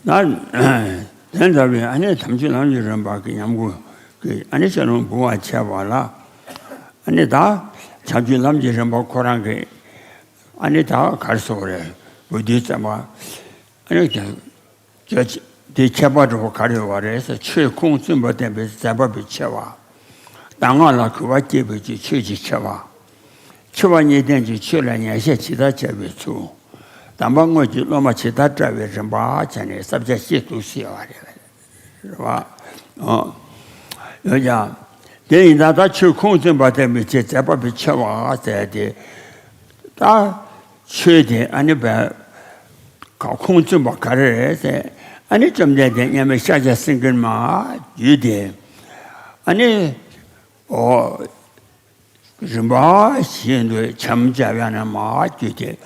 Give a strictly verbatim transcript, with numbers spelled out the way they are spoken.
ད་དེ་འདྲ་བའི་ཨ་ནི་དམ་ཆོས་ལམ་གྱི་རིམ་པ་གི་ཉམས་མགུར་གྱི་ཨ་ནི་ཤར་ལུང་འབུམ་པ་ཆེ་བ་ལ། ཨ་ནི་ད་བྱང་ཆུབ་ལམ་གྱི་རིམ་པ་ཁོ་རང་གི་ཨ་ནི་ད་ག་རེ་ཟེར་དགོས་རེད། བུ་དུས་བརྩམས་པ་ཨ་ནི་དེ་དེ་ཁྱད་པར་འདྲ་བོ་ག་རེ་ཡོད་པ་རེད་ཟེར། ཆོས་ཁུངས་བཙུན་པ་བསྟན་པའི་མཛད་པ་བས་ཆེ་བ། གདམས་ངག་ལ་གུས་པ་བསྐྱེད་པའི་ཆོས་ཀྱི་ཆེ་བ། འཆི་བ་གཉིས་ལྡན་གྱི་ཆོས་ལ་ཉན་བཤད་ཇི་ལྟར་བྱ་བའི་ཚུལ། དམ་པ་དངོས་ཀྱི་སློབ་མ་ཇི་ལྟར་བཀྲལ་བའི་རིམ་པ་བྱས་ནས་བསླབ་བྱ་བཤད་འདུག་ཟེར་བ་རེད། རེད་བ། ཨོ། ཡོད་ཀྱང་། དེ་ཡིན་ད་ལྟ་ཆོས་ཁུངས་བཙུན་པ་བསྟན་པའི་ཆེ་མཛད་པ་བས་ཆེ་བ་ཟེར་ཏེ། ད་ཆོས་དེ་ཨ་ནི་བས་ཁ་ཁུངས་བཙུན་པ་ག་རེ་རེད་ཟེར། ཨ་ནི་བཅོམ་ལྡན་འདས་མཉམ་མེད་ཤཱཀྱ་སེང་གེ་མ་བརྒྱུད་དེ། ཨ་ནི། ཨོ། རིམ་པ་བཞིན་དུ་བྱམས་བྱ་བ་ན་མ་བརྒྱུད་དེ།